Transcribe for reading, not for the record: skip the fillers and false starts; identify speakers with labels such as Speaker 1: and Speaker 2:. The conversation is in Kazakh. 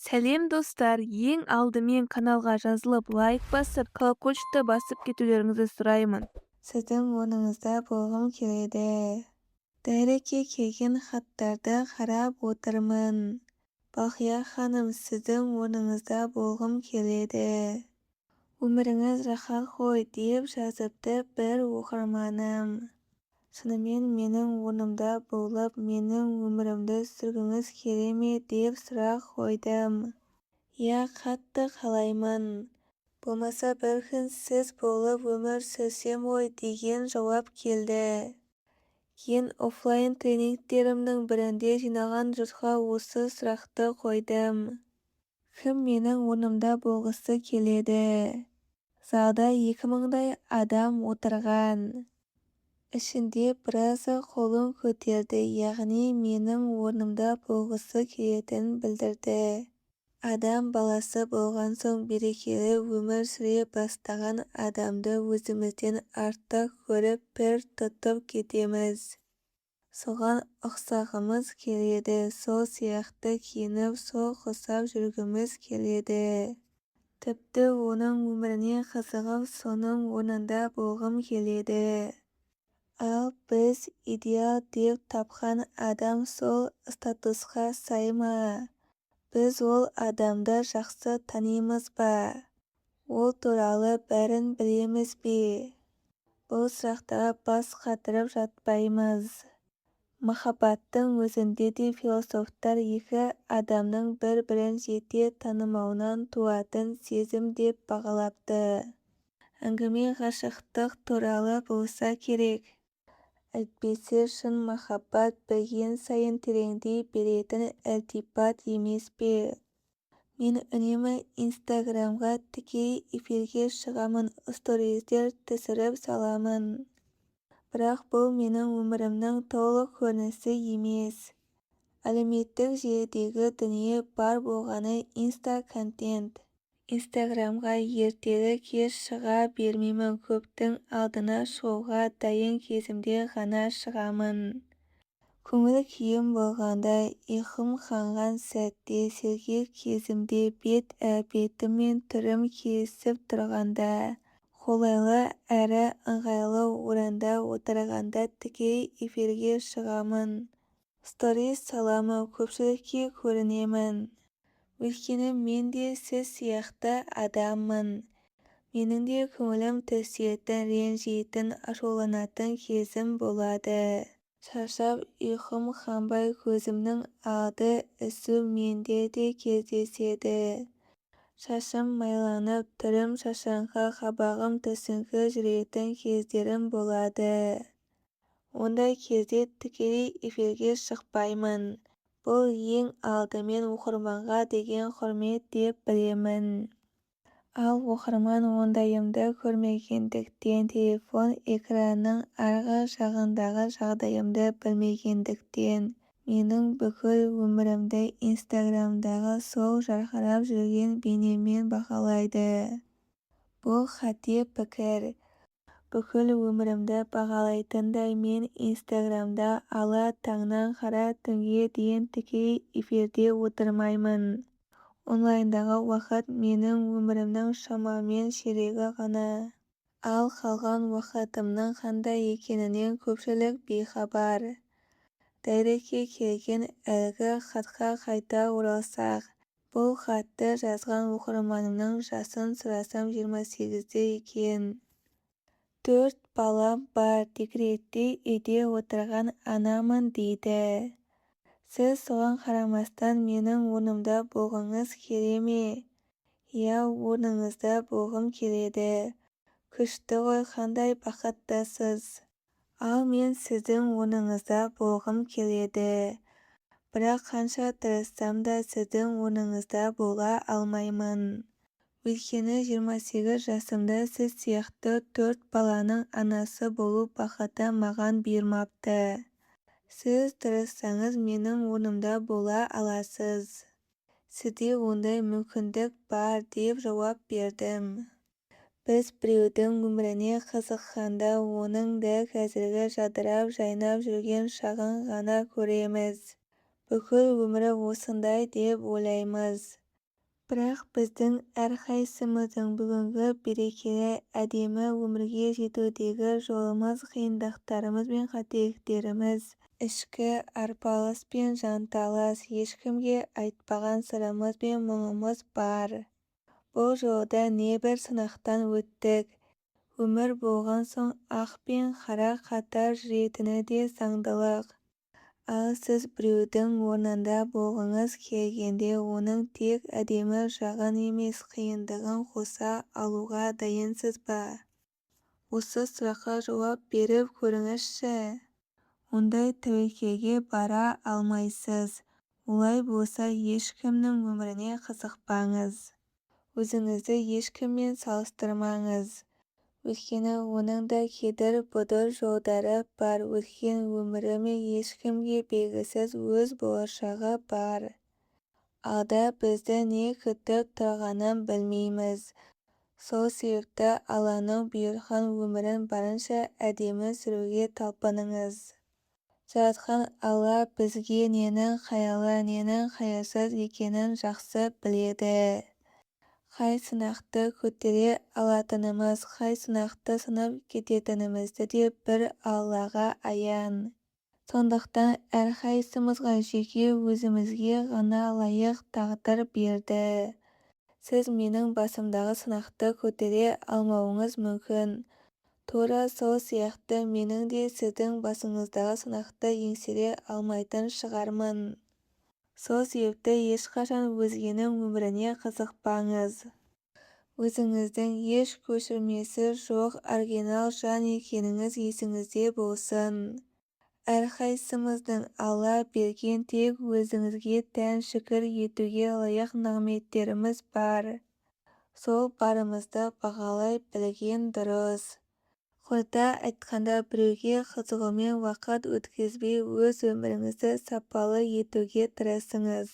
Speaker 1: Сәлем, достар! Ең алдымен каналға жазылып, лайк басып, колокольчикті басып кетулеріңізді сұраймын.
Speaker 2: Сіздің орныңызда болғым келеді. Дайректке келген хаттарды қарап отырмын. Балқия ханым, сіздің орныңызда болғым келеді. Өміріңіз рахат қой, деп жазыпты бір оқырманым. Шынымен менің орнымда болып, менің өмірімді сүргіңіз келе ме деп сұрақ қойдым. Иә, қатты қалаймын. Болмаса бір күн сіз болып өмір сүрсем ғой деген жауап келді. Кейін офлайн тренингтерімнің бірінде жиналған жұртқа осы сұрақты қойдым. Кім менің орнымда болғысы келеді? Залда 2000-дай адам отырған. Ішінде біразы қолын көтерді, яғни менің орнымда болғысы келетінін білдірді. Адам баласы болған соң берекелі өмір сүре бастаған адамды өзімізден артық көріп, пір тұтып кетеміз. Соған ұқсағымыз келеді, сол сияқты киініп, сол құсап жүргіміз келеді. Тіпті оның өміріне қызығып, соның орнында болғым келеді. Ал біз идеал деп тапқан адам сол статусқа сай ма? Біз ол адамды жақсы танимыз ба? Ол туралы бәрін білеміз бе? Бұл сұрақтарға бас қатырып жатпаймыз. Махаббаттың өзінде де философтар екі адамның бір-бірін жете танымауынан туатын сезім деп бағалапты. Әңгіме ғашықтық туралы болса керек. Әйтпесе шын махаббат білген сайын тереңдей беретін ілтипат емес пе? Мен үнемі Инстаграмға тікелей эфирге шығамын, стористер түсіріп саламын. Бірақ бұл менің өмірімнің толық көрінісі емес. Әлеуметтік желідегі дүние бар болғаны инста-контент. Инстаграмға ертелі-кеш шыға бермеймін, көптің алдына шығуға дайын кезімде ғана шығамын. Көңіл-күйім болғанда, ұйқым қанған сәтте, сергек кезімде, бет-әлпетім мен түрім келісіп тұрғанда, қолайлы әрі ыңғайлы орында отырғанда тікелей эфирге шығамын, сторис саламын, көпшілікке көрінемін. Өйткені мен де сіз сияқты адаммын. Менің де көңілім түсетін, ренжитін, ашуланатын кезім болады. Шаршап, ұйқым қанбай, көзімнің алды ісу менде де кездеседі. Шашым майланып, түрім шашыраңқы, қабағым түсіңкі жүретін кездерім болады. Ондай кезде тікелей эфирге шықпаймын. Бұл ең алдымен оқырманға деген құрмет деп білемін. Ал оқырман ондайымды көрмегендіктен, телефон экранының арғы жағындағы жағдайымды білмегендіктен, менің бүкіл өмірімді Инстаграмдағы сол жарқырап жүрген бейнемен бағалайды. Бұл қате пікір. Бүкіл өмірімді бағалайтындай мен Инстаграмда ала таңнан қара түнге дейін тікелей эфирде отырмаймын. Онлайндағы уақыт менің өмірімнің шамамен ширегі ғана. Ал қалған уақытымның қандай екенінен көпшілік бейхабар. Дайректке келген әлгі хатқа қайта оралсақ, бұл хатты жазған оқырманымның жасын сұрасам 28-де екен. Төрт балам бар, декретте үйде отырған анамын дейді. Сіз соған қарамастан менің орнымда болғыңыз келе ме? Иә, орныңызда болғым келеді. Күшті ғой, қандай бақыттысыз. Ал мен сіздің орныңызда болғым келеді. Бірақ қанша тырыссам да сіздің орныңызда бола алмаймын. Өйткені 28 жасымда сіз сияқты төрт баланың анасы болу бақыты маған бұйырмапты. Сіз тырыссаңыз менің орнымда бола аласыз. Сізде ондай мүмкіндік бар деп жауап бердім. Біз біреудің өміріне қызыққанда оның дәл қазіргі жадырап жайнап жүрген шағын ғана көреміз. Бүкіл өмірі осындай деп ойлаймыз. Бірақ біздің әрқайсымыздың бүгінгі берекелі, әдемі өмірге жетудегі жолымыз қиындықтарымыз бен қателіктеріміз, ішкі арпалыс пен жанталас, ешкімге айтпаған сырымыз бен мұңымыз бар. Бұл жолда небір сынақтан өттік. Өмір болған соң ақ пен қара қатар жүретіні де заңдылық. Ал сіз біреудің орнында болғыңыз келгенде оның тек әдемі жағын емес қиындығын қоса алуға дайынсыз ба? Осы сұраққа жауап беріп көріңізші. Ондай тәуекелге бара алмайсыз. Олай болса ешкімнің өміріне қызықпаңыз. Өзіңізді ешкіммен салыстырмаңыз. Өйткені оның да кедір-бұдыр жолдары бар, өткен өмірі мен ешкімге белгісіз өз болашағы бар. Алда бізді не күтіп тұрғанын білмейміз. Сол себепті Алланың бұйырған өмірін барынша әдемі сүруге талпыныңыз. Жаратқан Алла бізге ненің қайырлы, ненің қайырсыз екенін жақсы біледі. Қай сынақты көтере алатынымыз, қай сынақты сынып кететінімізді де бір Аллаға аян. Сондықтан әрқайсымызға жеке өзімізге ғана лайық тағдыр берді. Сіз менің басымдағы сынақты көтере алмауыңыз мүмкін. Тура сол сияқты менің де сіздің басыңыздағы сынақты еңсере алмайтын шығармын. Сол себепті ешқашан өзгенің өміріне қызықпаңыз. Өзіңіздің еш көшірмесі жоқ оригинал жан екеніңіз есіңізде болсын. Әрқайсымыздың Алла берген тек өзіңізге тән шүкір етуге лайық нығметтеріміз бар. Сол барымызды бағалай білген дұрыс. Қорыта айтқанда, біреуге қызығумен уақыт өткізбей, өз өміріңізді сапалы етуге тырысыңыз.